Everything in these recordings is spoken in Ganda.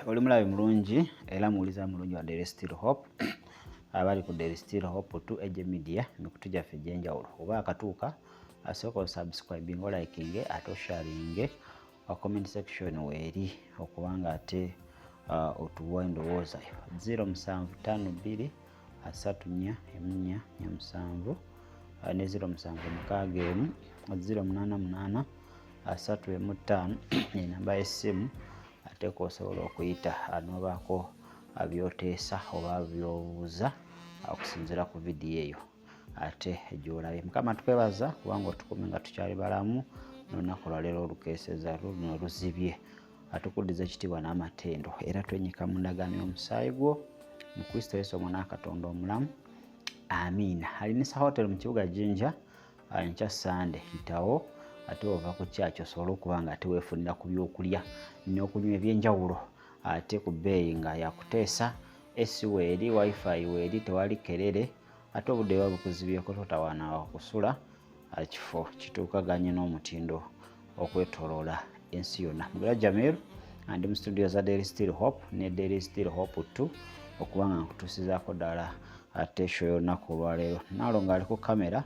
Oli mulabi mulungi era muwuliza mulungi wa Daily Still Hope, abali ku Daily Still Hope 2 Age Media, emikutu gyaffe egy'enjawulo. Oba akatuuka, asooka osubscribing, olikinge ate osharinge. Comment section weeri okubanga ate otuwa endowooza yo. 0752 34 447 ne 0761 088 35, enamba y'essimu ate kwosobola okuyita n'obaako byoteesa oba byobuuza okusinziira ku vidiyo eyo ate gyolabye. Mukama, tukwebaza kubanga otukume nga tukyali balamu n'olunaku lwaleero olukeeseza luno luzibye. Atukuddiza ekitiibwa n'amatendo era twenyika mu ndagaano y'omusaayi gwo mu Kristo Yesu, Omwana wa Katonda omulamu, amiina. Alinisa Hotel mu kibuga Jinja, enkya Sande yitawo ate ova ku kyaki osobole okuba nga ate weefunira ku byokulya n'okunywa ebyenjawulo ate ku bbeeyi nga yakuteesa. AC weeri, WiFi weeri, tewali kerere, ate obudde buba bukuzibyeko, totawaana wakusula. Kifo kituukaganye n'omutindo okwetoloola ensi yonna. Mugera Jamil, ndi mu studio za Daily Still Hope ne Daily Still Hope 2 okuba nga nkutuusizaako ddala ate show y'olunaku olwaleero. Naalo ng'ali ku kamera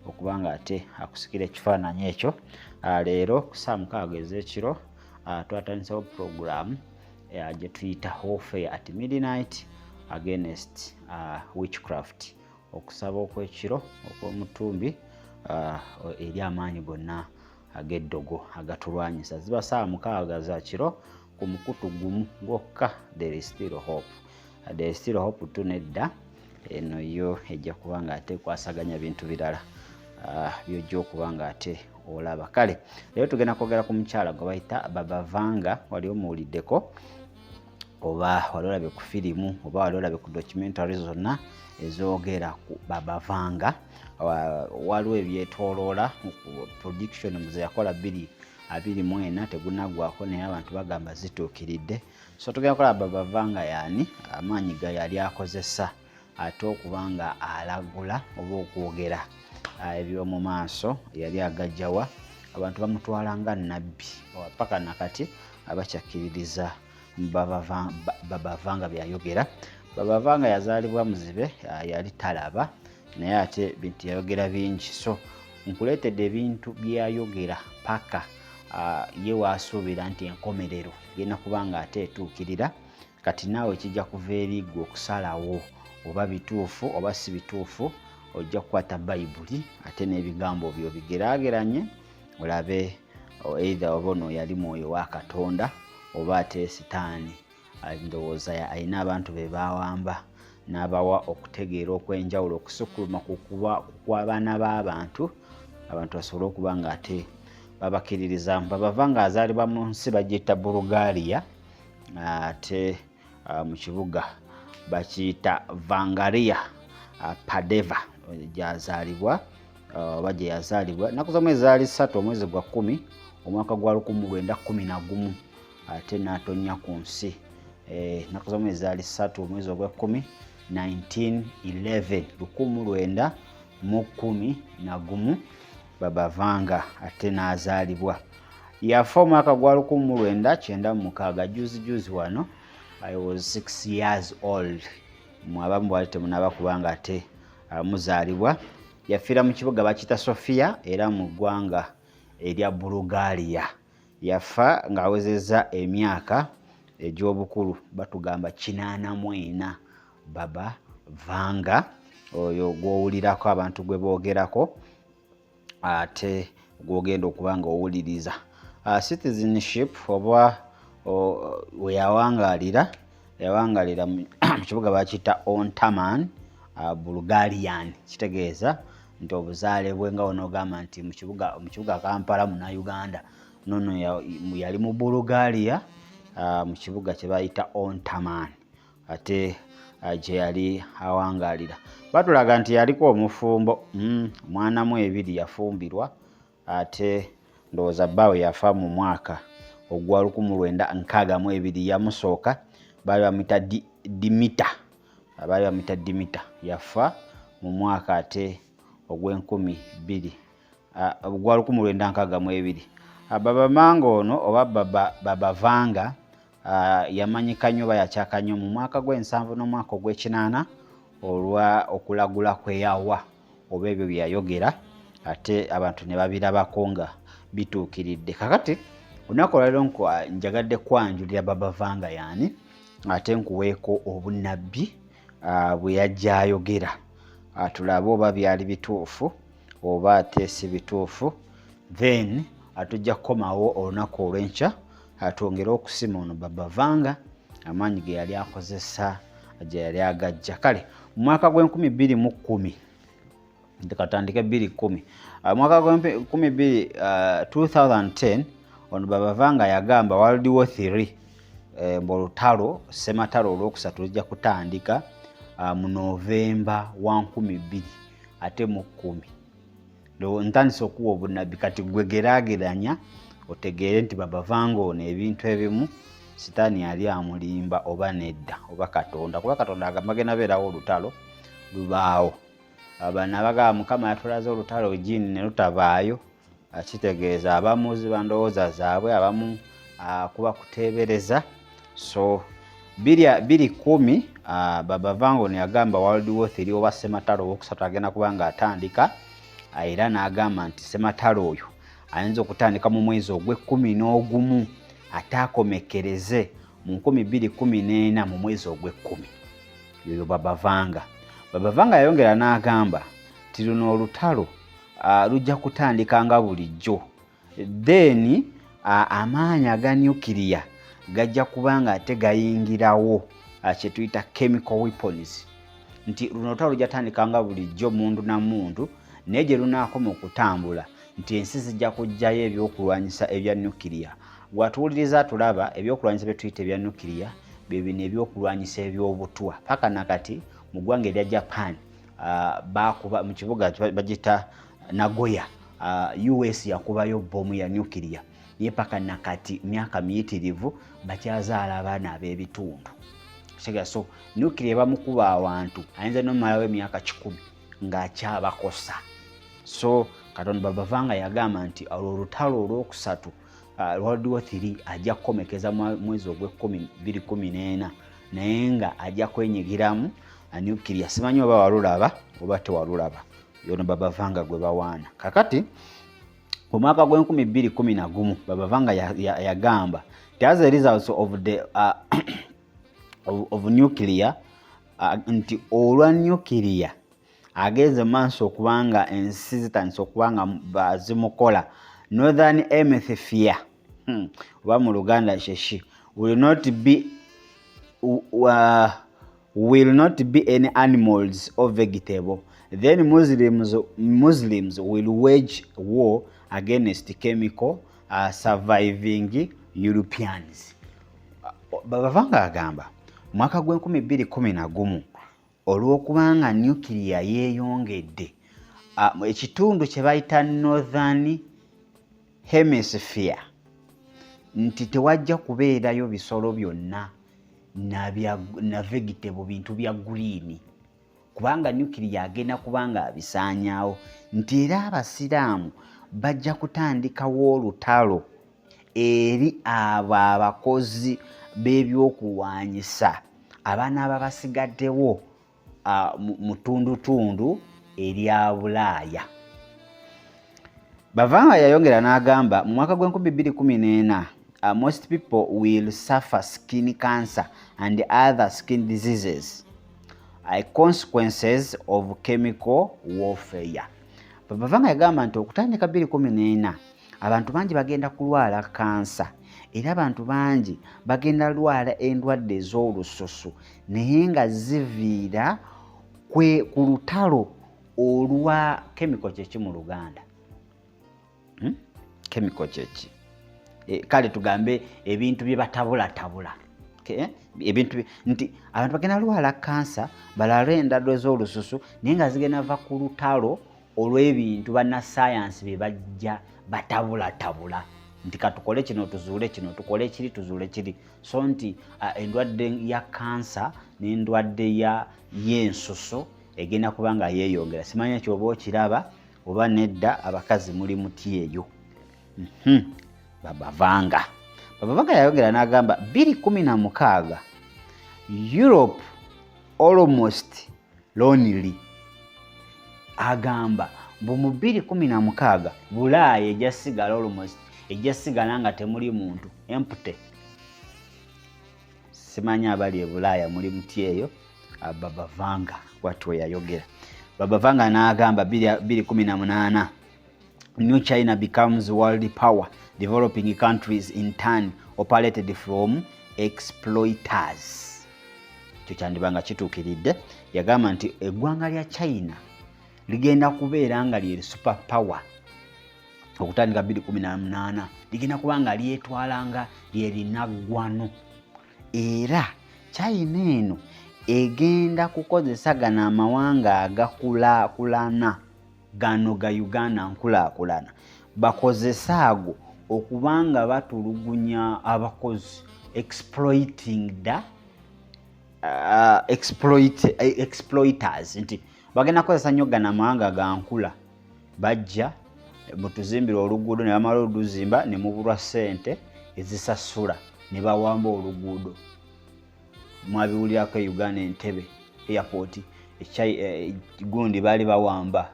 okuba nga ate akusikira ekifaananyi ekyo. Leero ku saa 6 ez'ekiro twatandisewo puroguramu gye tuyita Warfare at Midnight Against Witchcraft, okusaba okw'ekiro okw'omutumbi eri amaanyi gonna ag'eddogo agatulwanyisa. Ziba saawa 6 za kiro ku mukutu gumu gwokka, There is Still Hope. There is Still Hope 2 nedda, eno yo ejja kuba nga ate ekwasaganya bintu birala byojja okuba nga ate olaba. Kale leero tugenda kwogera ku mukyala gwe bayita Baba Vanga. Wali omuwuliddeko oba wali olabye ku firimu oba wali olabye ku documentary zonna ezoogera ku Baba Vanga? Waliwo ebyetoloola prediction ze yakola 2024, tegunaggwako, naye abantu bagamba zituukiridde. So tugenda kulaba Baba Vanga yaani, amaanyi ga yali akozesa ate okuba nga alagula oba okwogera eby'omu maaso yali agajjawa. Abantu bamutwala nga nabbi paka nakati abakyakkiririza Baba Vanga byayogera. Baba Vanga yazaalibwa muzibe, yali talaba, naye ate bintu yayogera bingi. So nkuleetedde ebintu byeyayogera paka ye waasuubira nti enkomerero genda kuba nga ate etuukirira. Kati naawe kijja kuva eri ggwe okusalawo oba bituufu oba si bituufu. Ojja kukwata Bayibuli ate n'ebigambo byo bigeraageranye, olabe either oba ono yali mwoyo wa Katonda oba ate Sitaani. Ndowooza alina abantu be bawamba n'abawa okutegeera okw'enjawulo okusukkuluma ku kw'abaana b'abantu, abantu basobole okuba nga ate babakkiririzaamu. Baba Vanga azaalibwa mu nsi bagiyita Bulgaria, ate mu kibuga bakiyita Vangaria Padeva gyazaalibwa oba gye yazaalibwa. Ennaku z'omwezi zaali 3, omwezi gwa 10, omwaka gwa 1911, ate n'atonnya ku nsi. Ennaku z'omwezi zaali 3, omwezi ogw'ekkumi, 1911, 1911, Baba Vanga ate n'azaalibwa. Yafa omwaka gwa 1996, juzi juzi wano. I was 6 years old, mwabamu bwali temunaba kubanga ate muzaalibwa. Yafiira mu kibuga bakiyita Sofia era mu ggwanga erya Bulgaria. Yafa ng'awezezza emyaka egy'obukulu batugamba 84. Baba Vanga oyo gw'owulirako abantu gwe boogerako ate gw'ogenda okuba nga owuliriza. Citizenship oba we yawangaalira, yawangaalira mu kibuga bakiyita Ontaman, Bulgarian. Kitegeeza nti obuzaale bwe nga wonoogamba nti mu kibuga Kampala Munnayuganda, nono yali mu Bulgaria, mu kibuga kye bayita Ontaman ate gye yali awangaalira. Batulaga nti yaliko omufumbo, mwana mu ebiri, yafumbirwa ate ndowooza bbaawe yafa mu mwaka ogwa 1962. Yamusooka baali bamuyita Dimita, baali bamuyita Dimita. Yafa mu mwaka ate ogw'enkumi bbiri, ogwa 1962. Baba Manga ono oba Baba Vanga. Yamanyika nnyo oba yakyaka nnyo mu mwaka gw'ensanvu n'omwaka ogw'ekinaana olwa okulagula kwe yawa oba ebyo bye yayogera ate abantu ne babirabako nga bituukiridde. Kakati olunaku olwaleero njagadde kwanjulira Baba Vanga yaani ate nkuweeko obunnabbi bwe yajja ayogera, tulabe oba byali bituufu oba ate si bituufu. Then tujja kukomawo olunaku olw'enkya twongere okusima ono Baba Vanga, amaanyi ge yali akozesa gye yali agajja. Kale mu mwaka gw'e 2010, katandike 210, mwaka gw'enkumi bbiri 2010, ono Baba Vanga yagamba World War 3, mbu olutalo ssematalo olwokusatu lujja kutandika mu Novemba wa 2010. Ntandise okuwa obunnabbi, kati gwe geraageranya otegeere nti Baba Vanga ono ebintu ebimu Sitaani yali amulimba oba nedda, oba Katonda, kuba Katonda agamba genda beerawo olutalo lubaawo. Bano abagamba Mukama yatulaze olutalo jiini ne lutabaayo, kitegeeza abamu ziba ndowooza zaabwe, abamu kuba kuteebereza. So 210, Baba Vanga ono yagamba World War 3 oba ssematalo owokusatu agenda kuba nga atandika, era n'agamba nti ssematalo oyo ayinza okutandika mu mwezi ogw'e11 ate akomekereze mu 2014 mu mwezi ogw'e10. Yoyo Baba Vanga. Baba Vanga yayongera n'agamba nti luno olutalo lujja kutandika nga bulijjo, then amaanyi aga nuclear gajja kuba nga ate gayingirawo, kye tuyita chemical weapons, nti luno olutalo lujja tandika nga bulijjo mundu na mundu, naye gye lunaakoma okutambula nti ensi zijja kuggyayo ebyokulwanyisa ebya nuclear. Gwatuwuliriza tulaba ebyokulwanyisa bye tuyita ebya nuclear bye bino ebyokulwanyisa ebyobutwa. Paka nakati mu ggwanga erya Japan, bakuba mu kibuga bagita Nagoya, US yakubayo bomu ya nuclear, naye paka nakati myaka miyitirivu bakyazaala abaana ab'ebitundu. So nuclear bamukuba awantu ayinza nomalawo emyaka 100 ng'akyabakosa. So katonda Baba Vanga yagamba nti olwo olutalo olwokusatu, World War 3, ajja kukomekeza mwezi ogw'ekumi 214, naye nga ajja kwenyigiramu nuclear. Simanyi oba walulaba oba tewalulaba. Yono Baba Vanga gwe bawaana. Kakati omwaka gw'e 2011, Baba Vanga yagamba nti as a result of the of nuclear, nti olwa nuclear agenze maaso okubanga ensi zitandise okuba nga bazimukola, Northern Hemisphere, oba mu Luganda sheshi, will not be any animals or vegetable. Then Muslims will wage war against chemical surviving Europeans. Baba Vanga agamba mwaka gw'e 2011, olw'okubanga nuclear yeeyongedde, ekitundu kye bayita Northern Hemisphere, nti tewajja kubeerayo bisolo byonna na vegetable, bintu bya green, kubanga nuclear agenda kubanga abisaanyaawo, nti era abasiraamu bajja kutandikawo olutalo eri abo abakozi b'ebyokulwanyisa abanaaba basigaddewo mu ttundutundu erya Bulaaya. Bavanga yayongera n'agamba mu mwaka gw'e 2014, most people will suffer skin cancer and other skin diseases, consequences of chemical warfare. Bavanga yagamba nti okutandika 2014 abantu bangi bagenda kulwala kansa, era abantu bangi bagenda lwala endwadde ez'olususu, naye nga ziviira ku lutalo olwa chemical. Kyeki mu Luganda? Chemical kyeki? Kale tugambe ebintu bye batabulatabula, eh? Ebintu nti abantu bagenda lwala kansa, balale endwadde ez'olususu, naye nga zigenda va ku lutalo olw'ebintu bannasayansi bye bajja batabulatabula, nti katukole kino tuzuule kino, tukole kiri tuzuule kiri. So nti endwadde ya kansa n'endwadde y'ensusu egenda kuba nga yeeyongera. Simanya kyoba okiraba oba nedda. Abakazi muli muti eyo. Baba Vanga. Baba Vanga yayogera n'agamba 2016, Europe almost lonely. Agamba mbu mu 2016 Bulaaya ejja sigala almost, ejja sigala nga temuli muntu, empty. Simanyi abali e Bulaaya muli muti eyo. Baba Vanga bwatyo yayogera. Baba Vanga n'agamba 2018, New China becomes world power, developing countries in turn operated from exploiters. Ekyo kyandiba nga kituukiridde. Yagamba nti eggwanga lya China ligenda kubeera nga lye super power okutandika 2018, ligenda kuba nga lyetwala nga lyerinaggwano, era China eno egenda kukozesa gano amawanga agakulaakulana, gano ga Uganda nkulaakulana, bakozese ago okubanga batulugunya abakozi, exploiting the exploiters, nti bagenda kukozesa nnyo gano amawanga ga nkula, bajja mutuzimbira oluguudo, ne bamala oluzimba ne mubulwa ssente ezisasula, ne bawamba oluguudo. Mwabiwulirako e Uganda, Entebe Airport, gundi baali bawamba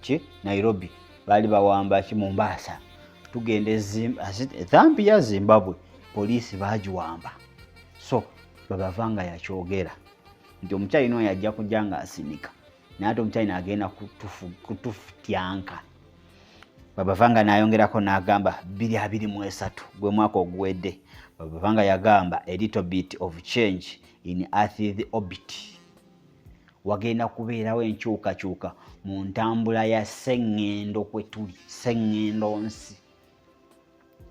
ki, Nairobi baali bawamba ki, Mombasa, tugenda Zambia, Zimbabwe, poliisi bagiwamba. So Baba Vanga yakyogera nti omukyalina oyo ajja kujja nga asinika, naye ate omukyalina agenda kutufutyanka. Baba Vanga n'ayongerako n'agamba 2023, gwe mwaka oguwedde, Baba Vanga yagamba a little bit of change in Earth's orbit, wagenda kubeerawo enkyukakyuka mu ntambula ya sseŋŋendo kwe tuli, sseŋŋendo nsi,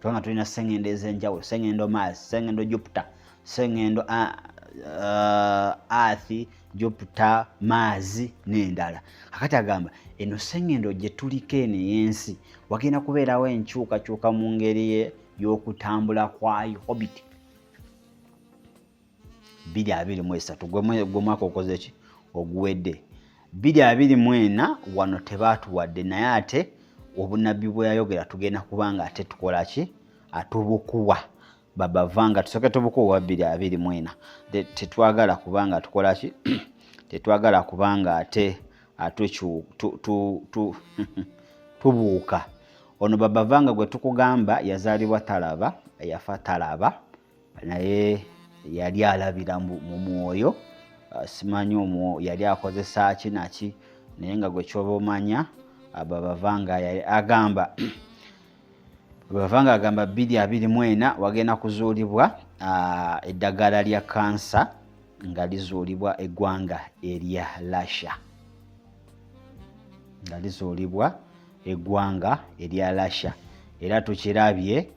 kubanga tulina sseŋŋendo ez'enjawulo: sseŋŋendo Mars, sseŋŋendo Jupiter, sseŋŋendo Earth, Jupiter, Mars n'endala. Akati agamba eno sseŋŋendo gye tuliko eno ey'ensi, wagenda kubeerawo enkyukakyuka mu ngeri y'okutambula kwayo, orbit. 2023 gwe mwaka okoze ki, oguwedde. 2024 wano tebaatuwadde, naye ate obunabbi bwe yayogera tugenda kubanga ate tukola ki, atubukuwa. Baba Vanga tusooke tubukuwa 2024. Tetwagala kubanga tukola ki, tetwagala kubanga ate tubuuka. Ono Baba Vanga gwe tukugamba yazaalibwa talaba, yafa talaba, naye yali alabira mu mwoyo. Simanyi omwo yali akozesa ki naki, naye nga gwe kyoba omanya, Baba Vanga agamba, Baba Vanga agamba 2024 wagenda kuzuulibwa eddagala lya kansa nga lizuulibwa eggwanga erya Russia, nga lizuulibwa eggwanga erya Russia. Era tukirabye,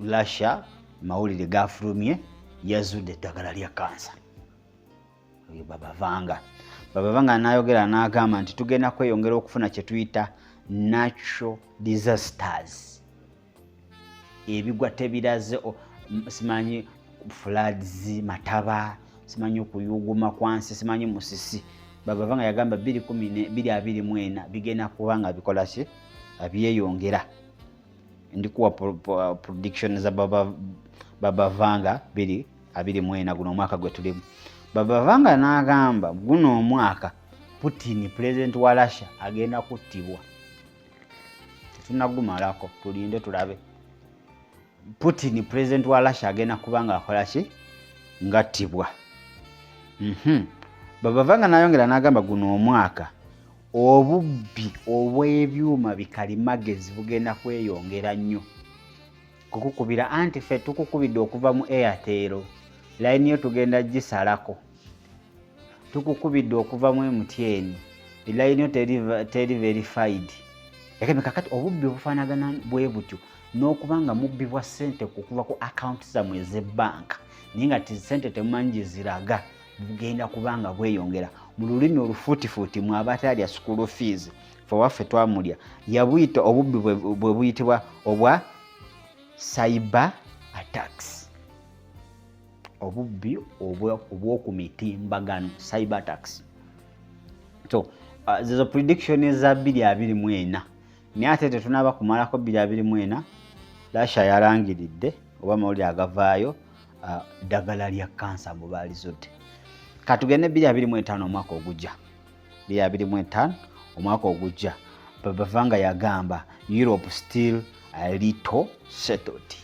Russia mawulire gafulumye, yazudde eddagala lya kansa. Baba Vanga, Baba Vanga n'ayogera n'agamba nti tugenda kweyongera okufuna kye tuyita natural disasters, ebigwa tebiraze, simanyi floods, mataba, simanyi okuyuguma kwansi, simanyi musisi. Baba Vanga yagamba 2024 bigenda kuba nga bikola ki, byeyongera. Ndikuwa prediction za Baba Vanga 2024, guno omwaka gwe tulimu. Baba Vanga n'agamba guno omwaka Putin, president wa Russia, agenda kuttibwa. Tetunagumalako, tulinde tulabe. Putin, president wa Russia, agenda kuba nga akola ki, ngattibwa. Baba Vanga n'ayongera n'agamba guno omwaka obubbi obw'ebyuma bikalimagezi bugenda kweyongera nnyo. Kukukubira anti ffe tukukubidde okuva mu Airtel, layini yo tugenda gisalako. Tukukubidde okuva mu MTN, layini yo teri verified. Yagambye kakati obubbi obufaanagana bwe butyo, n'okuba nga mubbibwa ssente okuva ku akawunti zammwe ez'ebbanka, naye nga ssente temumanyi gye ziraga, bugenda kuba nga bweyongera. Mu lulimi olufuutifuuti, mwe abatalya school fees, fe waffe twamulya, yabuyita obubbi bwe buyitibwa obwa cyber attacks, obubbi obw'oku mitimbagano, cyber attacks. So zezo prediction eza 2024, naye ate tetunaba kumalako 2024. Russia yalangiridde oba amawulire agavaayo, ddagala lya kansa mbu baalizudde. Katugende 2025, omwaka ogujja, 2025 omwaka ogujja. Baba Vanga yagamba Europe still a little settled,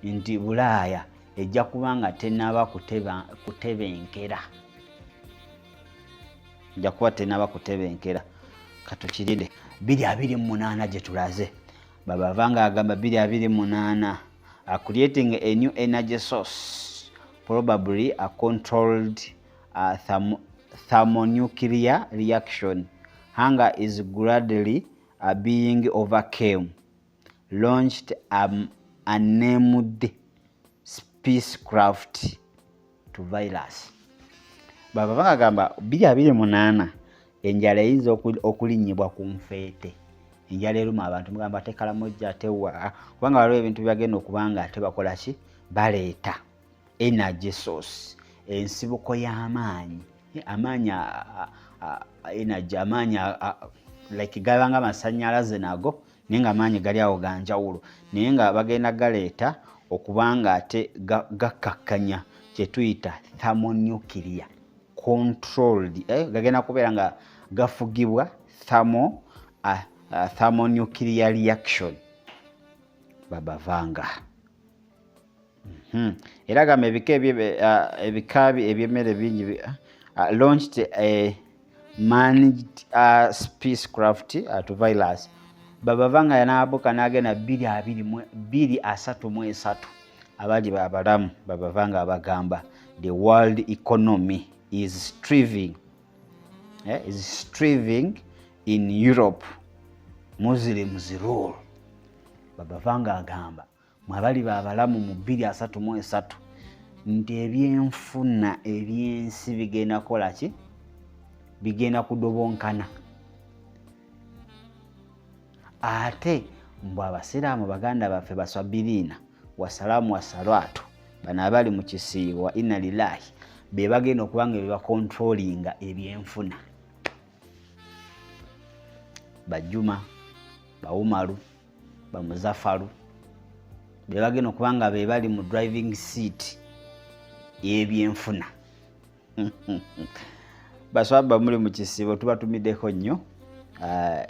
nti Bulaaya ejja kuba nga tenaba kutebenkera, ejja kuba tenaba kutebenkera. Katukirinde 2028 gye tulaze. Baba Vanga agamba 2028, creating a new energy source, probably a controlled thermonuclear reaction. Hunger is gradually being overcame. Launched unnamed spacecraft to virus. Baba bagamba 2028 enjala eyinza okulinnyibwa ku nfeete. Enjala eruma abantu, mugamba ate Kalamojja atewa, kubanga waliwo ebintu byagenda okuba nga ate bakola ki, baleeta energy source, ensibuko y'amaanyi, amaanyi energy, amaanyi like gabanga amasannyalaze nago, naye nga amaanyi gali awo ganjawulo, naye nga bagenda galeeta okubanga ate gakkakkanya kyetuyita thermonuclear controlled, gagenda kubeera nga gafugibwa thermonuclear reaction. Baba Vanga. Era gamba ebika ebyemmere bingi, launched a managed spacecraft to virus. Baba Vanga yanaabuka n'agenda 2033. Abali abalamu, Baba Vanga abagamba the world economy is striving in Europe, Muslims rule. Baba Vanga agamba mwabali babalamu mu 2033 nti ebyenfuna ebyensi bigenda kukola ki? Bigenda kudobonkana. Ate mbw abasiraamu baganda baffe baswabiriina wasalaamu wasalwatu, bano abali mu kisiibo wa inna lillahi, be bagenda okuba nga bebakontrolinga ebyenfuna. Bajuma, bawumalu, bamuzafalu be bagenda okuba nga be bali mu driving seat y'ebyenfuna. Baswaba muli mu kisiibo, tubatumiddeko nnyo.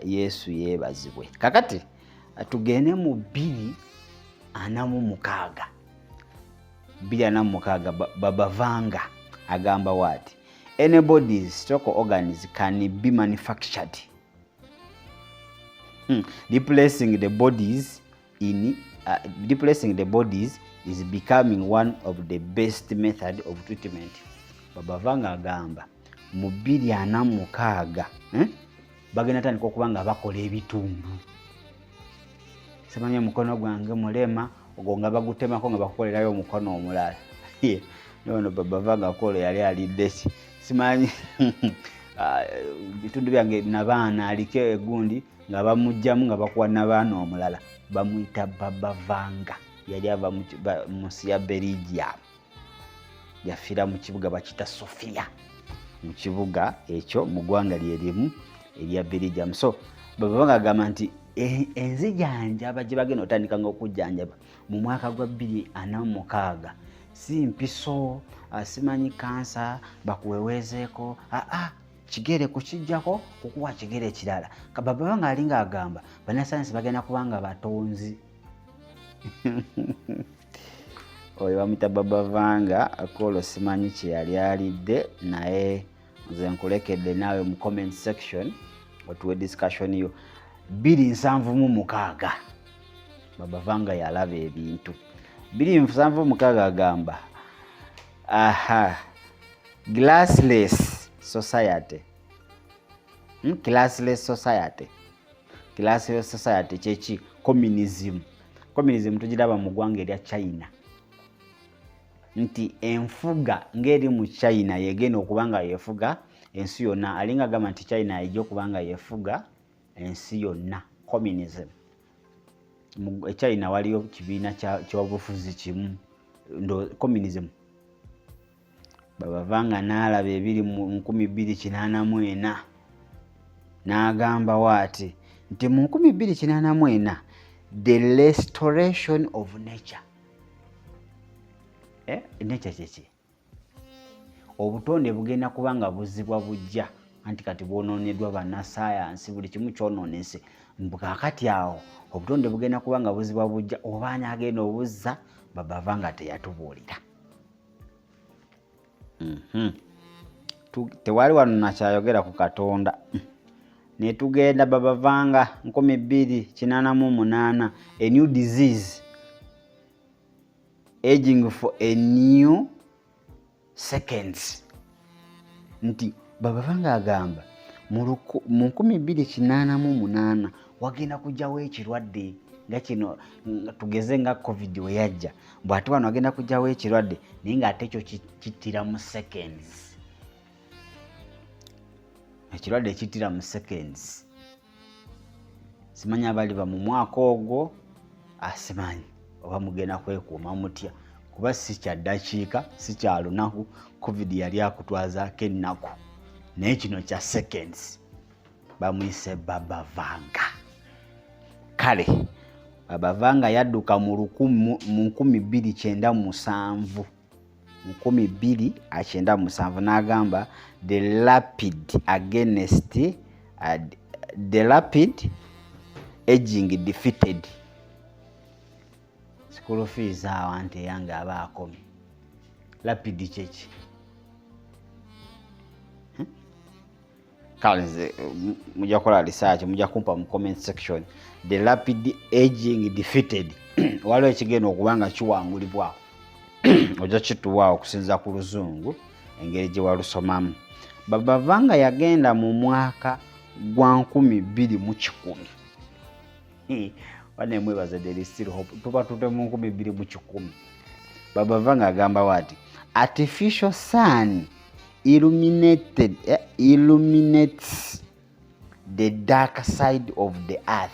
Yesu yeebazibwe. Kakati tugende mu 2046. 2046, Baba Vanga agamba waati anybody's stock organs can be manufactured, Replacing the bodies is becoming one of the best method of treatment. Baba Vanga agamba mu 2046, eh? Bagenda tandika okuba nga bakola ebitundu. Simanyi omukono gwange mulema, ogwo nga bagutemako nga bakukolerayo omukono omulala. Nono Baba Vanga kolo yali alidde ki simanyi. Ah, bitundu byange nabaana aliko egundi nga bamugjamu nga bakuwa nabaana omulala. Bamuyita Baba Vanga, yali ava mu nsi ya Belgium, yafiira mu kibuga bakita Sofia, mu kibuga ekyo mu ggwanga lyerimu erya Belgium. So Baba Vanga agamba nti enzijanjaba gye bagenda otandikanga okujjanjaba mu mwaka gwa 2046 si mpiso, simanyi kansa bakuweweezeeko, aa kigere kukijjako kukuwa kigere kirala. Baba Vanga alinga agamba bannasayansi bagenda kubanga batonzi. Oyo bamuyita Baba Vanga akolo, simanyi kye yali alidde, naye nze nkulekedde naawe mu comment section otuwe discussion yo. 2076, Baba Vanga yalaba ebintu. 2076 agamba aha glassless society. Classless society. Classless society kyeki? Communism. Communism tugiraba mu ggwanga erya China, nti enfuga ng'eri mu China yegenda okuba nga yefuga ensi yonna. Alinga agamba nti China ejja okuba nga yefuga ensi yonna, communism. Mu China waliyo kibiina kyabufuzi kimu, communism. Baba Vanga n'alaba ebiri mu 2084, n'agamba waati nti mu 2084 The restoration of nature. Nature kyeki? Obutonde bugenda kuba nga buzibwa bujja, anti kati bwonooneddwa bannasayansi, buli kimu kyonoonese. Kakati awo obutonde bugenda kuba nga buzibwa bujja, oba ani agenda obuzza? Baba Vanga teyatubuulira. Tewali wano nakyayogera ku Katonda. Netugenda Baba Vanga 2088, a new disease, aging for a new seconds. Nti Baba Vanga agamba mu 2088 wagenda kujjawo ekirwadde nga kino, tugeze nga COVID we yajja, bw'ate wano wagenda kujjawo ekirwadde, naye ng'ate ekyo kittira mu seconds. Ekirwadde kittira mu seconds. Simanyi abaliba mu mwaka ogwo, asimanyi oba mugenda kwekuuma mutya, kuba si kya ddakiika, si kya lunaku. COVID yali akutwazaako ennaku, naye kino kya seconds. Bamuyise Baba Vanga. Kale Baba Vanga yadduka mu 2097, 2097, n'agamba the rapid against the rapid aging defeated. School fees awo nti eyange aba akomye. Rapid kyeki? Kale nze mujja kukola research, mujja kumpa mu comment section. The rapid aging defeated, waliwo ekigenda okuba nga kiwangulibwawo, ojja kituwaawo okusinziira ku luzungu engeri gye walusomamu. Baba Vanga yagenda mu mwaka gwa 2100. Banemwebaza, there is still hope. Tuba tute mu 2100. Baba Vanga agamba wati artificial sun illuminates the dark side of the earth.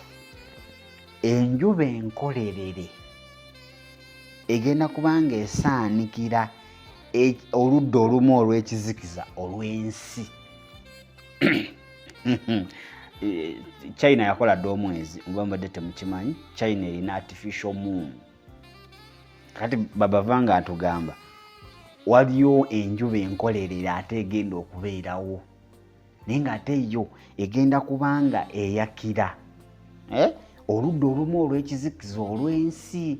Enjuba enkolerere egenda kubanga esaanikira oludda olumu olw'ekizikiza olw'ensi. China yakola dda omwezi, muba mbadde temukimanyi. China erina artificial moon. Kati Baba Vanga atugamba waliyo enjuba enkolerere ate egenda okubeerawo, naye ng'ate yo egenda kubanga eyakira oludda olumu olw'ekizikiza olw'ensi,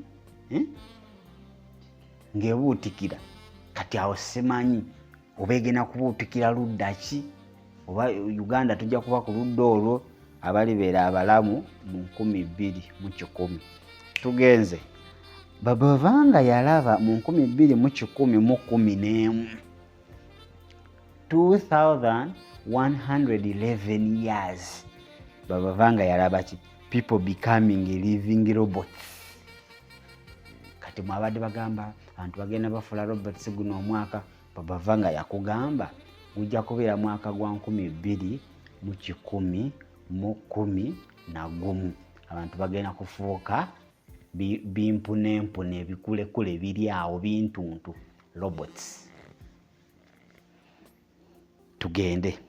ng'ebuutikira. Kati awo simanyi oba egenda kubuutikira ludda ki, oba Uganda tujja kuba ku ludda olwo abalibeera abalamu mu 2100. Tugenze. Baba Vanga yalaba mu 2111, 2111 years. Baba Vanga yalaba ki? People becoming living robots. Kati mwabadde bagamba abantu bagenda bafuula robots guno omwaka. Baba Vanga yakugamba gujja kubeera mwaka gwa 2111, abantu bagenda kufuuka bimpunempune, ebikulekule biri awo bintuntu, robots. Tugende.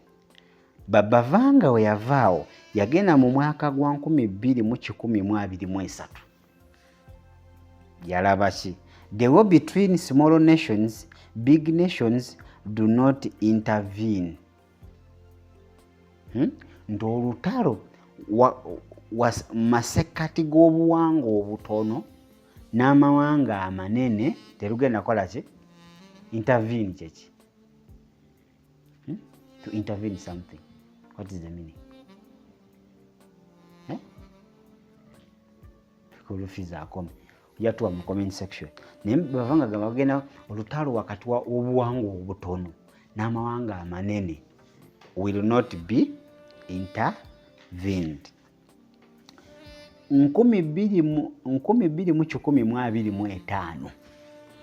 Baba Vanga we yavaawo yagenda mu mwaka gwa 2123. Yalaba ki? The war between small nations, big nations do not intervene. Nti olutalo masekkati g'obuwanga obutono n'amawanga amanene terugenda kukola ki? Intervene kyeki? To intervene something, what is the meaning? Eh? School fees akome, yatuwa mu comment section. Naye Baba Vanga gamba bagenda olutalo wakati w'obuwanga obutono n'amawanga amanene will not be intervened. 2125,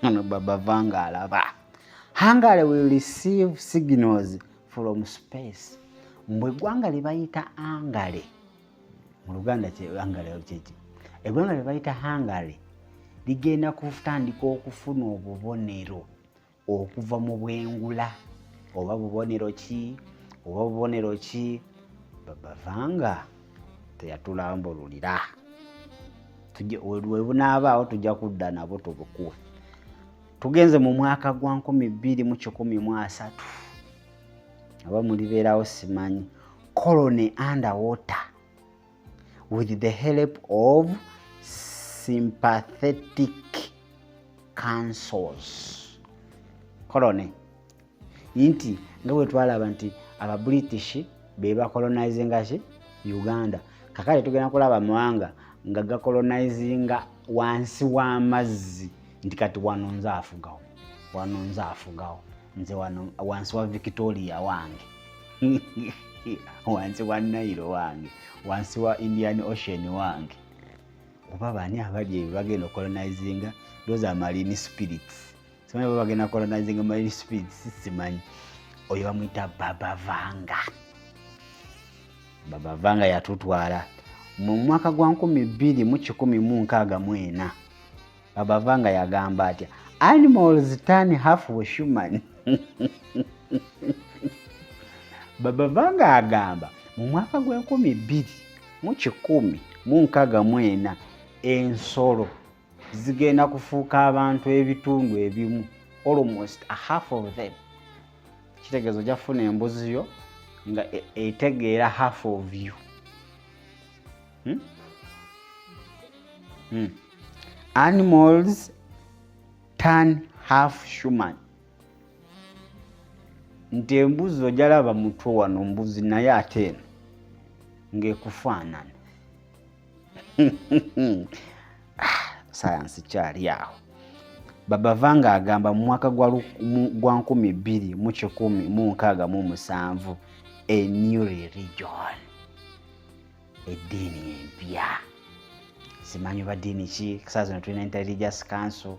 ono Baba Vanga alaba Hungary will receive signals from space. Mbwe eggwanga lye bayita Hungary, mu Luganda Hungary kyeki? Eggwanga lye bayita Hungary ligenda kutandika okufuna obubonero okuva mu bwengula, oba bubonero ki, oba bubonero ki? Baba Vanga teyatulambululira. We bunaabaawo tujja kudda nabo tubukuwe. Tugenze mu mwaka gwa 2130, oba mulibeerawo simanyi. Colony underwater with the help of sympathetic councils. Colony nti nga bwe twalaba nti Ababritish be bacolonizinga ki? Uganda. Kakale tugenda kulaba amawanga nga gacolonizinga wansi w'amazzi, nti kati wano nze afugawo, wano nze afugawo, nze wano wansi wa Victoria wange, wansi wa Nile wange, wansi wa Indian Ocean wange. Oba baani abali ebyo bagenda ocolonizinga? Those are marine spirits. Simanyi oba bagenda colonizinga marine spirits, simanyi. Oyo bamuyita Baba Vanga. Baba Vanga yatutwala mu mwaka gwa 2164. Baba Vanga yagamba atya? Animals turn half human. Baba Vanga agamba mu mwaka gw'e 2164 ensolo zigenda kufuuka abantu ebitundu ebimu, almost a half of them. Kitegeeza ojja kufuna embuzi yo nga etegeera half of you, hmm? Animals turn half human, nti embuzi ojalaba mutwe wano mbuzi, naye ate eno ng'ekufaanana. Sayansi kyali awo. Baba Vanga agamba mu mwaka gwa 2167 a new religion, eddiini empya. Simanyi oba ddiini ki. Saa zino tulina Interreligious Council,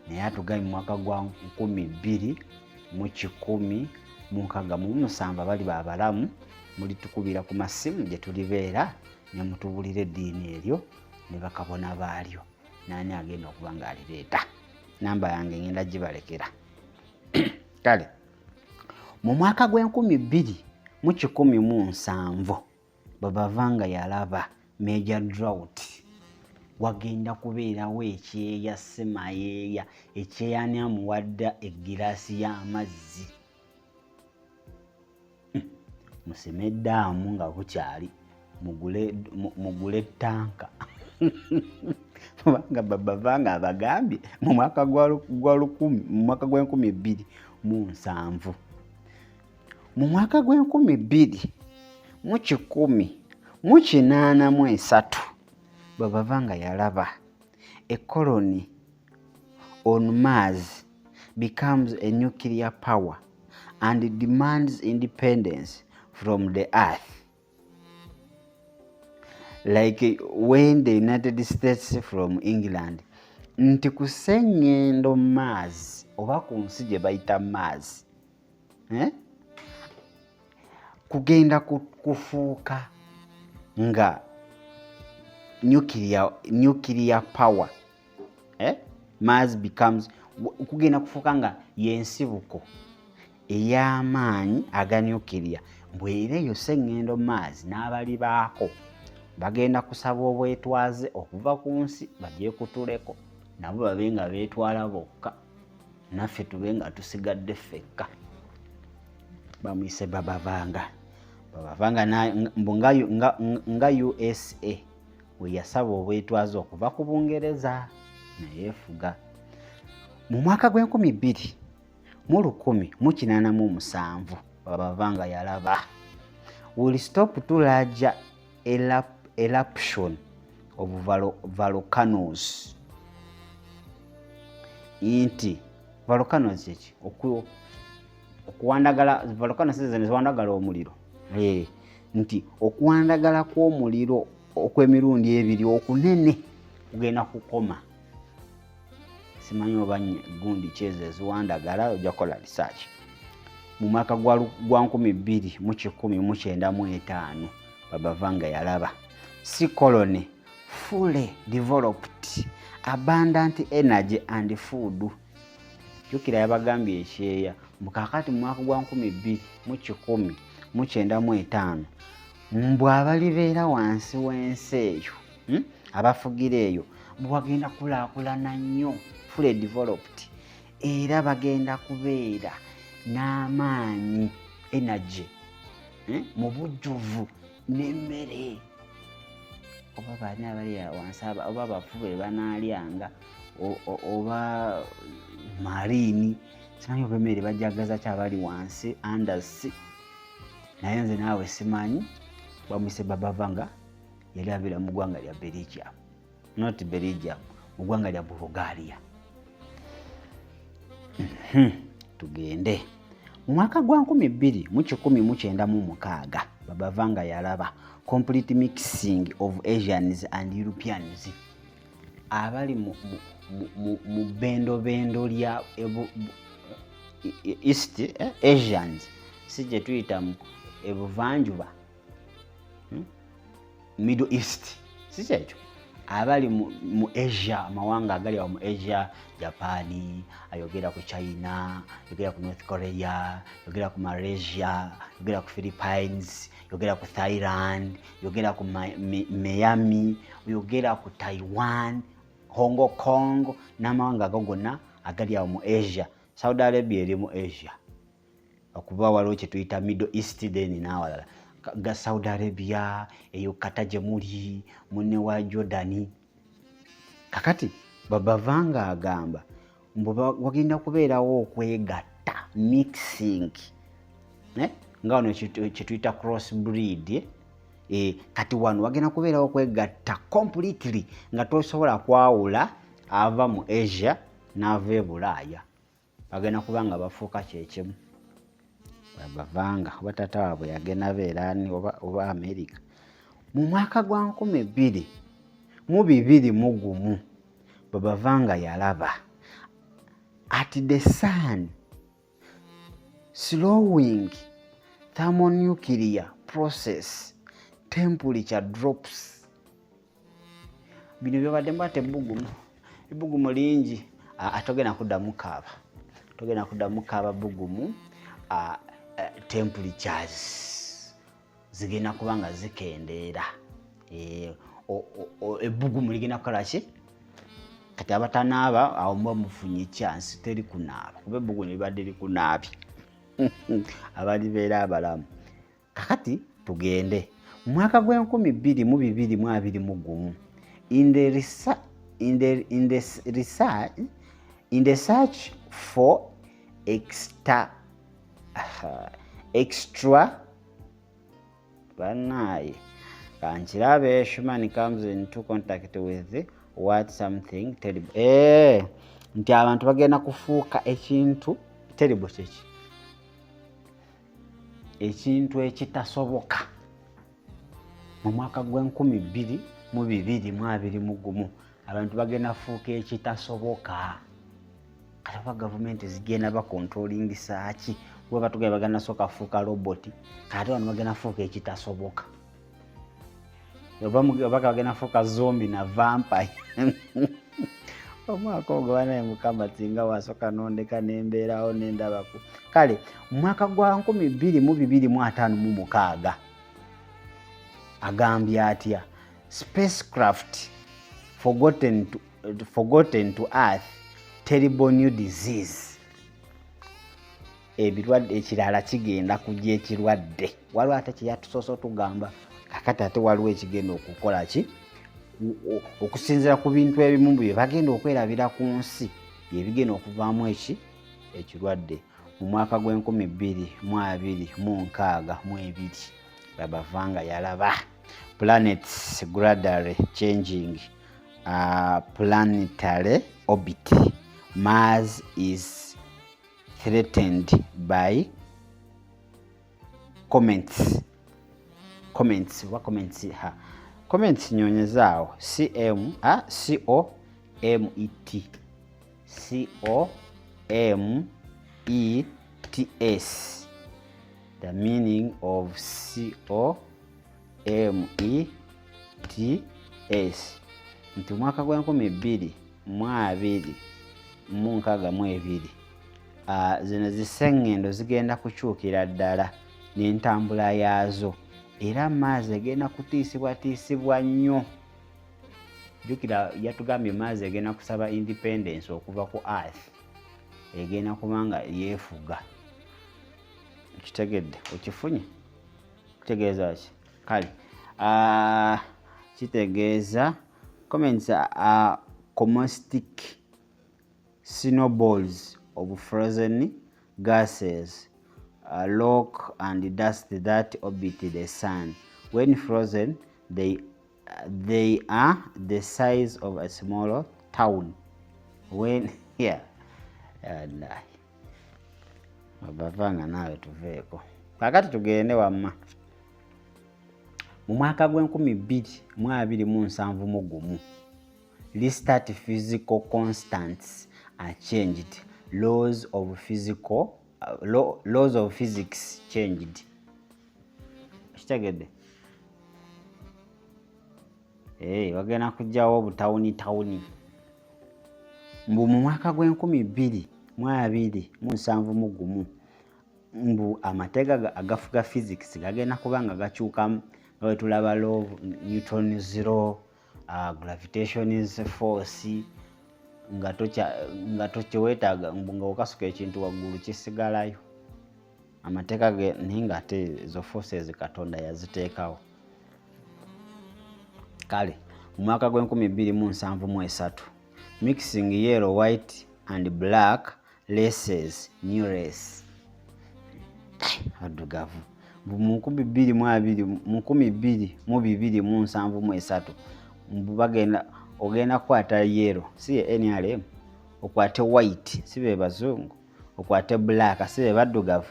naye atugambye mu mwaka gwa 2167. Abali babalamu mulitukubira ku masimu gye tulibeera ne mutubulira eddiini eryo ne bakabona baalyo, naani agenda okuba ng'alireeta. Namba yange ngenda gibalekera. Kale mu mwaka gw'e 2170 Baba Vanga yalaba major drought, wagenda kubeerawo ekyeya semayeeya. Ekyeya ani amuwadde egiraasi y'amazzi? Musime eddaamu nga bukyali, mugule ettanka, kubanga Baba Vanga abagambye mu mwaka gwa lukumi, mu mwaka gw'e 2070. Mu mwaka gw'e 2183 Baba Vanga yalaba a colony on Mars becomes a nuclear power and demands independence from the Earth, like when the United States from England. Nti ku sseŋŋendo Mars, oba ku nsi gye bayita Mars, eh? Kugenda kufuuka nga nuclear power, eh? Mars becomes, kugenda kufuuka nga yensibuko ey'amaanyi aga nuclear. Mbwera eyo sseŋŋendo Mars n'abali baako bagenda kusaba obwetwaze okuva ku nsi, bagyekutuleko nabo babe nga beetwala bokka, naffe tube nga tusigadde ffekka. Bamuyise Baba Vanga. Baba Vanga mbu nga USA we yasaba obwetwaze okuva ku Bungereza nayeefuga. Mu mwaka gw'e 2187 Baba Vanga yalaba will stop to larger eruption of volcanoes. Nti volcanoes kyeki? Okuwandagala. Volcanoes zino ziwandagala omuliro. Nti okuwandagala kw'omuliro okw'emirundi ebiri okunene kugenda kukoma. Simanyi oba gundi kyezo eziwandagala, ojja kukola research. Mu mwaka gwa 2195 Baba Vanga yalaba sea colony fully developed, abundant energy and food. Jjukira yabagambye ekyeya mukakati mu mwaka gwa 2195, mbw abalibeera wansi w'ensi eyo, Abafugira eyo bwagenda kulaakulana nnyo, fully developed, era bagenda kubeera n'amaanyi, energy, mu bujjuvu n'emmere. Oba baani abali wansi, oba bafu be banaalyanga, oba marine, simanyi oba emmere bajagaza ki abali wansi under sea. Naye nze naawe simanyi. Bamwise Baba Vanga, yali abeera mu ggwanga lya Belgium, not Belgium, mu ggwanga lya Bulgaria. Tugende mu mwaka gwa 2196. Baba Vanga yalaba complete mixing of Asians and Europeans abali mu bendobendo lya East Asians, si gye tuyita mu ebuvanjuba, Middle East, si kyekyo, abali mu Asia, amawanga agali awo mu Asia, Japan, ayogera ku China, ayogera ku North Korea, ayogera ku Malaysia, ayogera ku Philippines, ayogera ku Thailand, ayogera ku Miami, ayogera ku Taiwan, Hong Kong n'amawanga ago gonna agali awo mu Asia. Saudi Arabia eri mu Asia, okuba waliwo kye tuyita Middle East, then n'awalala ga Saudi Arabia eyo kata gye muli munne wa Jordani. Kakati Baba Vanga agamba mbu wagenda kubeerawo okwegatta, mixing, eh? Nga wano kye tuyita cross breed, eh? Kati wano wagenda kubeerawo okwegatta completely nga tosobola kwawula ava mu Asia n'ava e Bulaaya, bagenda kuba nga bafuuka kyekimu. Baba Vanga oba taata waabwe yagenda beera ani, oba America. Mu mwaka gwa 2021, Baba Vanga yalaba at the sun slowing thermonuclear process, temperature drops. Bino byobadde mbate ebbugumu, ebbugumu lingi. Togenda kuddamu kaaba, togenda kuddamu kaaba bbugumu. Temperatures zigenda kuba nga zikendeera. Ebbugumu ligenda kukola ki? Kati abatanaaba awo muba mufunye chance, teri kunaaba kuba ebbugumu libadde likunaabye abalibeera abalamu. Kakati tugende mu mwaka gw'e 2021. In the research, in the search for extra banaye kankirabe, human comes into contact with what? Something terrible, nti abantu bagenda kufuuka ekintu terrible. Kyeki? Ekintu ekitasoboka. Mu mwaka gw'e 2021 abantu bagenda fuuka ekitasoboka. Kati oba gavumenti zigenda bakontrolingisa ki? Kuba batugambye bagenda sooka fuuka roboti, kati bano bagenda fuuka ekitasoboka, oba bagenda fuuka zombie na vampire. Omwaka ogwo, banaye Mukama singa wasooka nondeka nembeerawo nendabaku. Kale mu mwaka gwa 2056 agambye atya? Spacecraft forgotten to earth, terrible new disease. Ebirwadde ekirala kigenda kujja, ekirwadde. Waliwo ate kyeyatusoose otugamba, kakati ate waliwo ekigenda okukola ki? Okusinziira ku bintu ebimu bye bagenda okwerabira ku nsi, byebigenda okuvaamu eki ekirwadde. Mu mwaka gw'e 2062, Baba Vanga yalaba planets gradually changing planetary orbit. Mars is threatened by comets. Comets oba comments? Ha, comments, nyonyezaawo cm a c o m e t c o m e t s, the meaning of c o m e t s, nti omwaka gw'e 2062, zino ziseŋŋendo zigenda kukyukira ddala n'entambula yaazo, era Mars egenda kutiisibwatiisibwa nnyo. Jjukira yatugambye Mars egenda kusaba independence okuva ku Earth, egenda kubanga yeefuga. Okitegedde? Okifunye? Kitegeeza ki? Kale kitegeeza comets are comostic snowballs of frozen gases, rock and dust that orbit the sun. When frozen, they are the size of a small town. When yeah, bavanga naawe tuveeko. Kakati tugende wamma mu mwaka gw'e 2071, restart, physical constants are changed, laws of physics changed. Kitegedde? Hey, bagenda kugjawo obutawuni tawuni. Mbu mu mwaka gw'e 2071, mbu amateeka agafuga physics gagenda kuba nga gakyukamu, nga bwe tulaba law, Newton's law, gravitation's force, nga tokyewetaaga, nga okasuka ekintu waggulu kisigalayo. Amateeka ge, naye nga ate ezo forces Katonda yaziteekawo. Kale mu mwaka gw'e 2073, mixing yellow, white and black races, new race, addugavu. Mu 2020, mu 2073, mbu bagenda, ogenda kukwata yellow, si ye NRM, okwate white, si be bazungu, okwate black, si be baddugavu,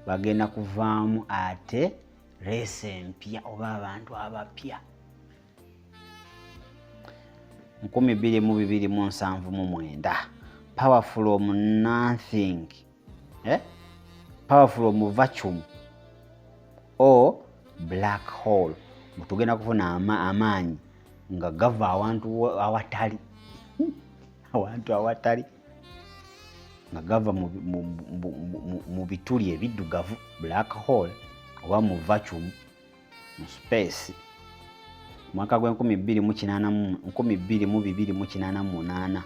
bagenda kuvaamu ate race empya oba abantu abapya. 2279, power from nothing, eh? Power from vacuum or black hole. Tugenda kufuna amaanyi nga gava awantu awatali, awantu awatali, nga gava mu bituli ebiddugavu, black hole, oba mu vacuum, mu space. Mwaka gw'e 208288,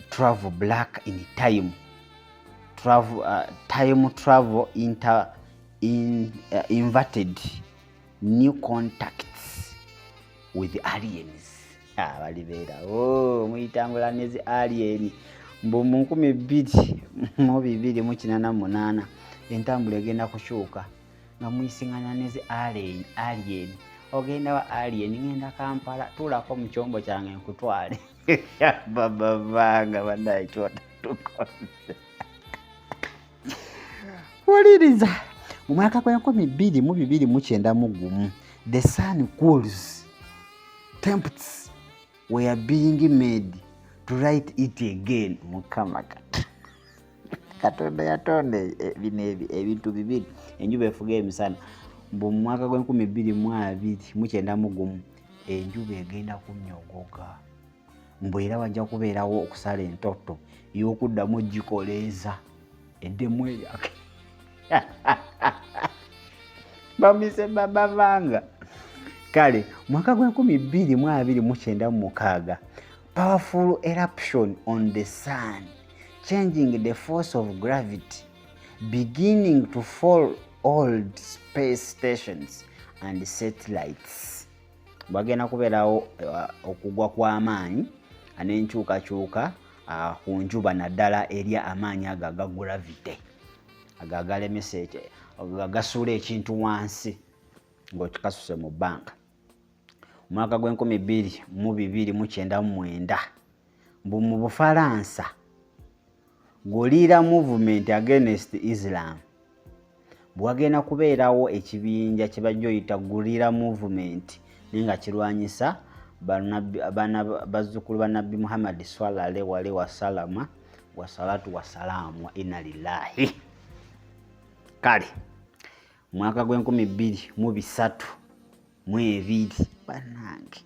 travel black in time travel, time travel inverted, new contacts with aliens. Balibeerawo oh, muyitambula nezi alien. Mbu mu 2088 entambula egenda kukyuka nga muyisiŋana nezi alien. Ogenda wa alien? Ngenda Kampala, tuulako mu kyombo kyange nkutwale. Babavanga bannaye, kyotatukoze. Wuliriza, mu mwaka gw'e 2091, the sun cools, attempts were being made to write it again. Mukama Katonda yatonda bino ebintu bibiri, enjuba efuga emisana. Mbu mu mwaka gw'e 2091 enjuba egenda kunyogoga, mbu era wajja kubeerawo okusala entoto y'okuddamu ogikoleeza eddemu eyake. Bamise babavanga. Kale mwaka gw'e 2096, powerful eruption on the sun changing the force of gravity, beginning to fall old space stations and satellites. Bagenda kubeerawo okugwa kw'amaanyi n'enkyukakyuka ku njuba, naddala eri amaanyi ago aga gravity, ago agalemesa, agasuula ekintu wansi ng'okikasuse mu bbanga. Omwaka gw'e 2029, mbu mu Bufalansa guerrilla movement against Islam. Bwagenda kubeerawo ekibinja kye bajja oyita guerrilla movement, naye nga kirwanyisa bazzukulu ba Nabbi Muhammadi swalla alaihi wasalama wasalatu wasalaamu wa inna lillahi. Kale mwaka gw'e 2032, bannange,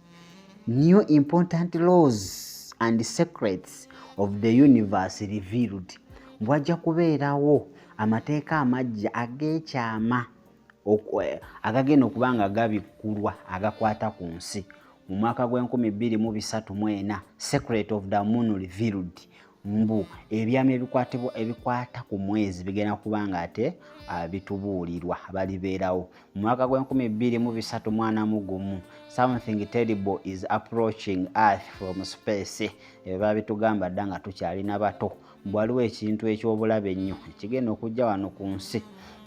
new important laws and secrets of the universe revealed. Bwajja kubeerawo amateeka amajja ag'ekyama agagenda okuba nga gabikkulwa agakwata ku nsi. Mu mwaka gw'e 2034, secret of the moon revealed, mbu ebyama ebikwatibwa ebikwata ku mwezi bigenda kuba nga ate bitubuulirwa balibeerawo. Mu mwaka gw'e 2031, something terrible is approaching Earth from space. Ebyo babitugamba dda nga tukyalina bato, mbu waliwo ekintu eky'obulabe ennyo ekigenda okujja wano ku nsi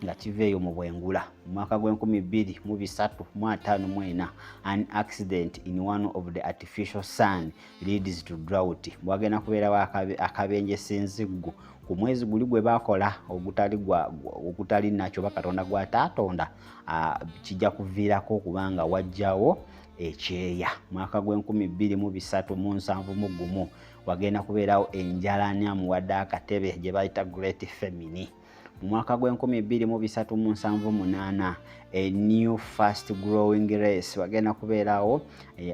nga kiva eyo mu bwengula. Mu mwaka gw'e 2034, an accident in one of the artificial sun leads to drought. Bwagenda kubeerawo akabenje sinziggu ku mwezi guli gwe bakola ogutali ogutali nakyo oba Katonda gwataatonda, kijja kuviirako okubanga wajjawo ekyeya. Mwaka gw'e 2071, wagenda kubeerawo enjala ani amuwadde akatebe gye bayita Great Famine. Mu mwaka gw'e 2038, a new fast growing race, wagenda kubeerawo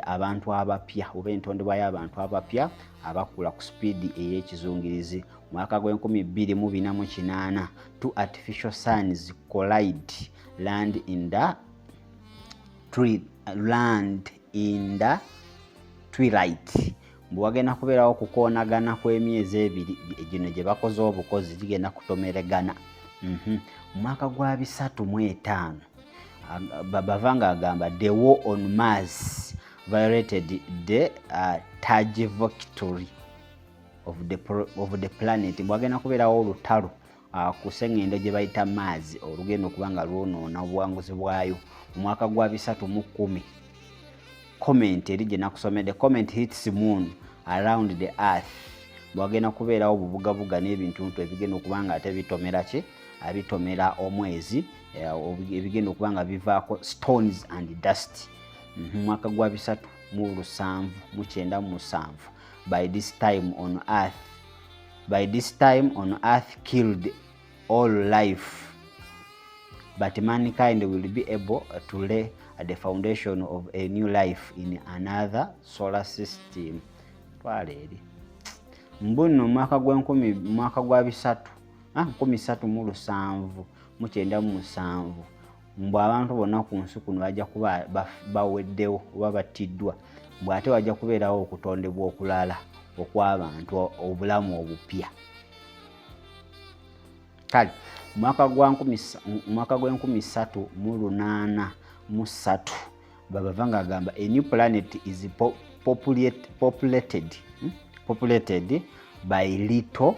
abantu abapya oba entondebwa y'abantu abapya abakula ku sipiidi ey'ekizungirizi. Mwaka gw'e 2048, two artificial suns collide, land in the twilight. Mbu wagenda kubeerawo okukoonagana kw'emyezi ebiri gino gye bakoze obukozi, gigenda kutomeregana. Mu mwaka gwa 35, bava nga agamba the war on Mars violated the trajectory of the planet. Bwagenda kubeerawo olutalo ku seŋŋendo gye bayita Mars olugenda okuba nga lwonoona obuwanguzi bwayo. Mu mwaka gwa 310, comet eri gye nakusomedde, comet hits moon around the Earth. Bwagenda kubeerawo obubugabuga n'ebintuntu ebigenda okuba nga ate bitomera ki, abitomera omwezi, ebigenda okuba nga bivaako stones and dust. Mu mwaka gwa 3797, by this time on Earth killed all life, but mankind will be able to lay the foundation of a new life in another solar system. Twala eri. Mbu nno mwaka gw'enkumi, mwaka gwa bisatu 3797, mbu abantu bonna ku nsi kuno bajja kuba baweddewo oba battiddwa, mbw ate wajja kubeerawo okutondebwa okulala okw'abantu, obulamu obupya. Kale mwaka gw'e 3803, babava nga agamba a new planet is populated, Populated by little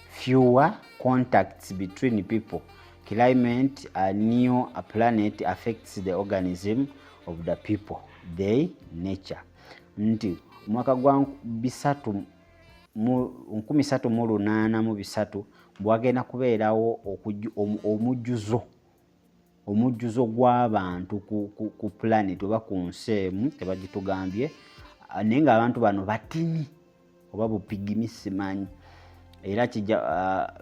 fewer contacts between people. Climate a new planet affects the organism of the people, they nature. Nti omwaka gwa bisatu 3803 bwagenda kubeerawo omujjuzo gw'abantu ku planet oba ku nsi emu tebagitugambye, naye ng'abantu bano batini oba bupigimi simanyi, era kijja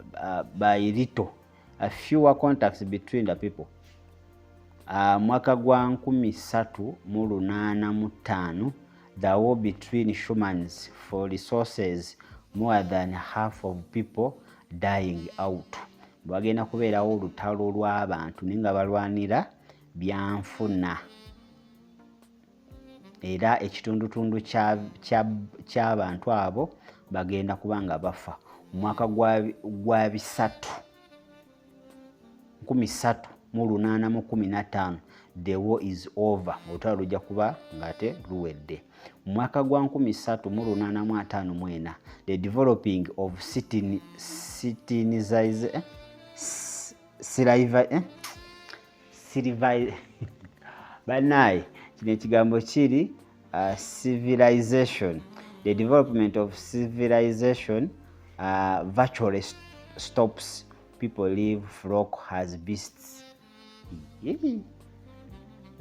by little fewer contacts between the people. Mwaka gwa 3805, the war between humans for resources, more than half of people dying out. Bwagenda kubeerawo olutalo lw'abantu naye nga balwanira byanfuna, era ekitundutundu ky'abantu abo bagenda kuba nga bafa. Omwaka gwa bisatu 3815, the war is over, olutalo lujja kuba ng'ate luwedde. Mu mwaka gwa 3854, the developing of citinize, eh, bannaaye kino ekigambo kiri civilization, the development of civilization virtually stops, people live flock as beasts.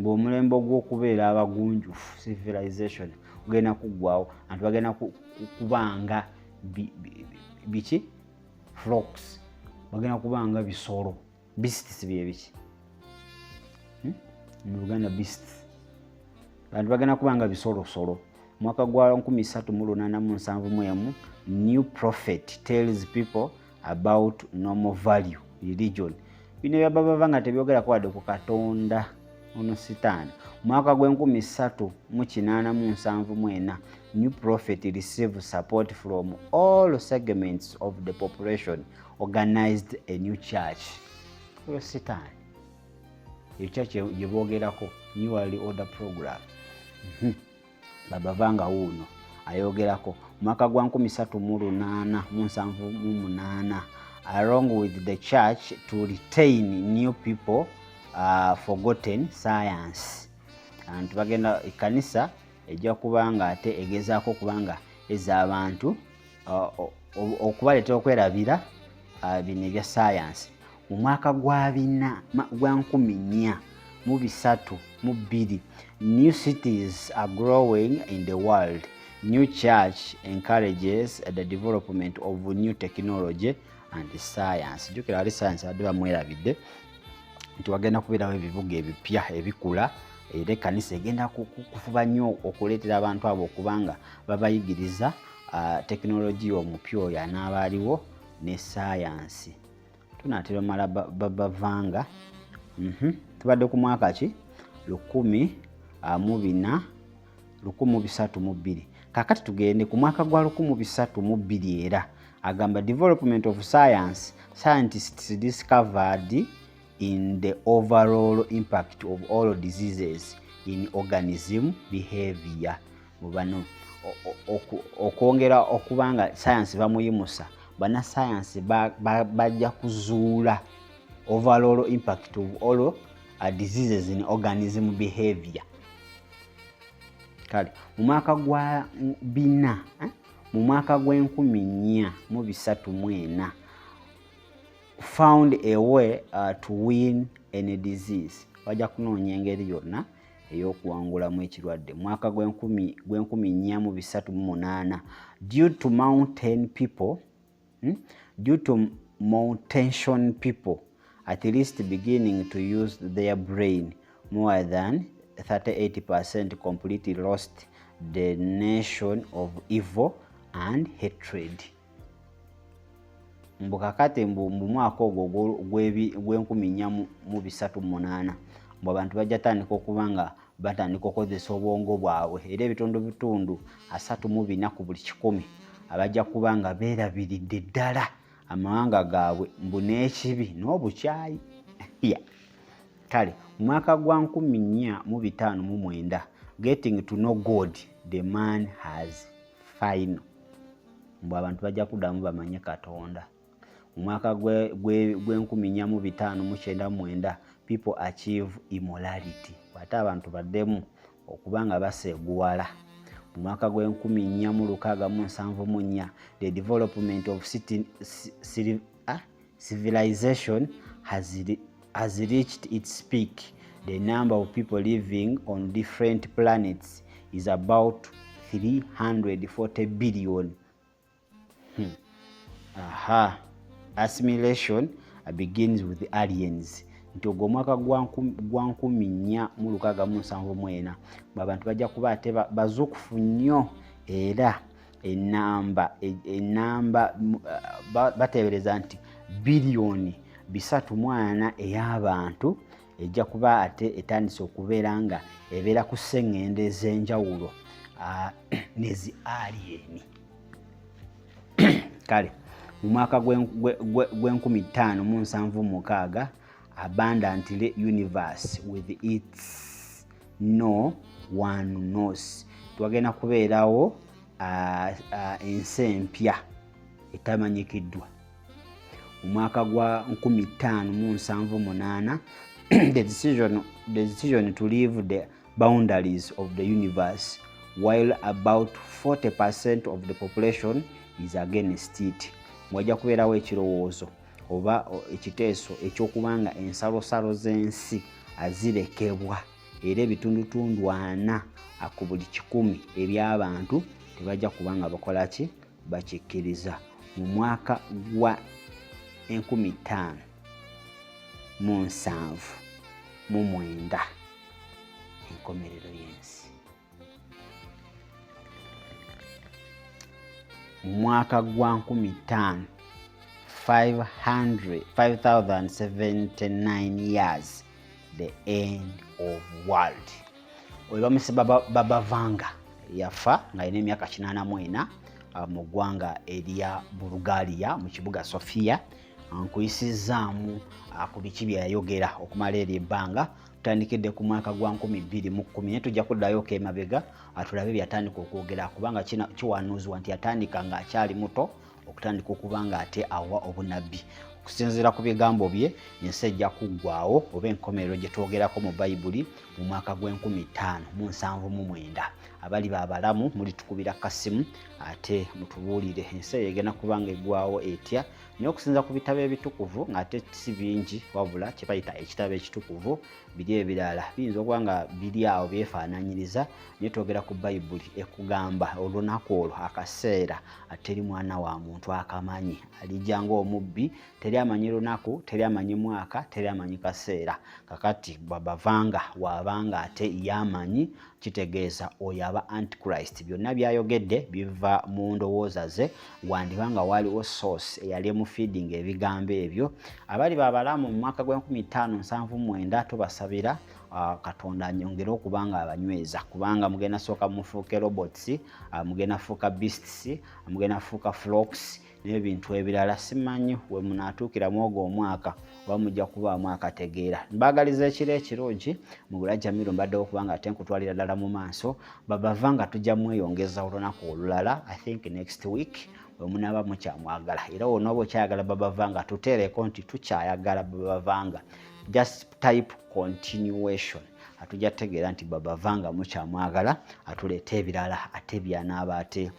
Ng'omulembe ogw'okubeera abagunjufu, civilization, ogenda kuggwawo, abantu bagenda kubanga biki, flocks, bagenda kubanga bisolo. Beasts bye biki? Mu Luganda beasts, abantu bagenda kubanga bisolosolo. Mwaka gwa 3871, new prophet tells people about normal value religion. Bino byababava nga tebyogerako wadde ku Katonda. Ono sitaani. Mwaka gw'enkumi ssatu mu kinaana mu nsanvu mu ena, new prophet receive support from all segments of the population, organized a new church. Oyo sitaani. Eyo church gye boogerako, New World Order Program. Baba wuuno ayogerako mwaka gwa 3878, along with the church to retain new people, forgotten science. Nti bagenda ekkanisa ejja kuba nga ate egezaako okuba nga eza abantu okubaleetera okwerabira bino ebya science. Mu mwaka gwa bina gwa 4302, new cities are growing in the world. New church encourages the development of new technology and science. Jjukira ali science abadde bamwerabidde nti wagenda kubeerawo ebibuga ebipya ebikula, era ekkanisa egenda kufuba nnyo okuleetera abantu abo okuba nga babayigiriza tekinologiya omupya oyo anaaba aliwo ne saayansi. Tunaatera omala babavanga. Tubadde ku mwaka ki? 14 1302. Kakati tugende ku mwaka gwa 1302. Era agamba development of science, scientists discovered in the overall impact of all diseases in organism behavior. Mu bano okwongera okuba nga science bamuyimusa, bannasayansi bajja kuzuula overall impact of all diseases in organism behavior. Kale mu mwaka gwa bina, mu mwaka gw'e1434, found a way to win any disease. Bajja kunoonya engeri yonna ey'okuwangulamu ekirwadde. Mwaka gw'e1438, due to mountain people, Due to mountain people at least beginning to use their brain, more than 38% completely lost the nation of evil and hatred. Mbu kakati mbu mu mwaka ogwo gw'e1438, mbu abantu bajja tandika okuba nga batandika okukozesa obwongo bwabwe, era ebitundu bitundu 34 ku buli kikumi abajja kuba nga beerabiridde ddala amawanga gaabwe, mbu n'ekibi n'obukyayi. Kale mu mwaka gwa 4559, getting to know God, the man has final. Mbu abantu bajja kuddamu bamanye Katonda. Mu mwaka gw'e4599, people achieve immorality, ate abantu baddemu okuba nga baseeguwala. Mu mwaka gw'e4674, the development of city, civilization has reached its peak. The number of people living on different planets is about 340 billion. Aha, assimilation begins with the aliens. Nti ogwo omwaka gwa 4674, abantu bajja kuba ate bazuukufu nnyo, era enamba bateebereza nti biliyoni 340 ey'abantu ejja kuba ate etandise okubeera nga ebeera ku sseŋŋendo ez'enjawulo nezi alien. Kale mu mwaka gw'e1576, abundantly universe with its no one knows. Twagenda kubeerawo ensi empya etamanyikiddwa. Mu mwaka gwa 1578, the decision to leave the boundaries of the universe, while about 40% of the population is against it. Wajja kubeerawo ekirowoozo oba ekiteeso ekyokuba nga ensalosalo z'ensi azirekebwa, era ebitundutundu 40 ku buli kikumi eby'abantu tebajja kuba nga bakola ki, bakikkiriza. Mu mwaka gwa 1579, enkomerero y'ensi. Mu mwaka gwa 5079 years. The End of World. Oyo bamuse Baba Vanga, yafa ng'alina emyaka 84 mu ggwanga erya Bulgaria mu kibuga Sofia. Nkuyisizzaamu ku biki bye yayogera okumala eryo ebbanga. Tutandikidde ku mwaka gwa 2010, naye tujja kuddayoko emabega atulabe byatandika okwogera, kubanga kiwanuuzibwa nti yatandika ng'akyali muto okutandika okuba nga ate awa obunabbi. Okusinziira ku bigambo bye, ensi ejja kuggwawo oba enkomerero gye twogerako mu Bayibuli mu mwaka gw'e 1579. Abali babalamu mulitukubira kasimu ate mutubuulire ensi eyo egenda kuba nga eggwawo etya. Naye okusinziira ku bitabo ebitukuvu, ng'ate si bingi, wabula kye bayita ekitabo ekitukuvu, biri ebirala biyinza okuba nga biri awo byefaananyiriza, naye twogera ku Bayibuli ekugamba olunaku olwo, akaseera, teri mwana wa muntu akamanyi. Alijja ng'omubbi, teri amanyi lunaku, teri amanyi mwaka, teri amanyi kaseera. Kakati Baba Vanga waabanga ate yamanyi, kitegeeza oyo aba Antichrist. Byonna byayogedde biva mu ndowooza ze, wandiba nga waliwo source eyali emufeeding ebigambo ebyo. Abali babalamu mu mwaka gw'e 1579, tubasabira Katonda anyongere okuba nga abanyweza, kubanga mugenda sooka mufuuke robots, mugenda fuuka beasts, mugenda fuuka flocks n'ebintu ebirala. Simanyi we munaatuukiramu ogwo omwaka oba mujja kubaamu akategeera. Mbaagaliza ekiro ekirungi. Mugula Jamiru mbaddewo kubanga ate nkutwalira ddala mu maaso. Baba Vanga tujja mweyongeza olunaku olulala, I think next week, bwe munaaba mukyamwagala. Era wonooba okyayagala Baba Vanga, tuteereko nti tukyayagala Baba Vanga, just type continuation, atujja tutegeera nti Baba Vanga mukyamwagala, atuleete ebirala ate byanaaba ate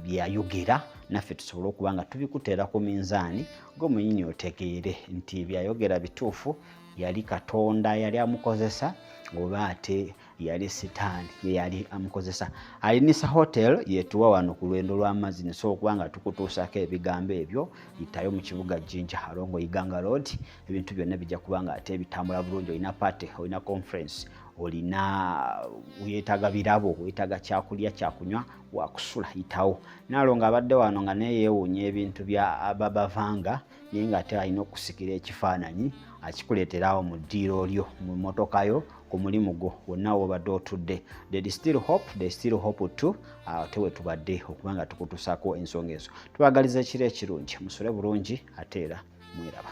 byayogera, naffe tusobole okuba nga tubikuteera ku minzaani gwe mwenyini, otegeere nti byayogera bituufu, yali Katonda yali amukozesa oba ate yali Sitaani ye yali amukozesa. Alinisa Hotel yetuwa wano ku lwendo lw'amazzi, nesobola okuba nga tukutuusako ebigambo ebyo. Yitayo mu kibuga Jinja, alongo Iganga Road, ebintu byonna bijja kuba nga ate bitambula bulungi. Olina party, olina conference, olina weetaaga birabo, weetaaga kyakulya, kyakunywa, wakusula, yitawo. Naalongo abadde wano nga naye yeewuunya ebintu bya Baba Vanga, naye ng'ate alina okusikira ekifaananyi akikuleeterawo mu ddiiro lyo, mu mmotoka yo, ku mulimu gwo, wonna wobadde otudde. There is still hope, there is still hope too. Ate we tubadde okuba nga tukutusaako ensonga ezo. Tubagaliza ekiro ekirungi, musule bulungi ate era mweraba.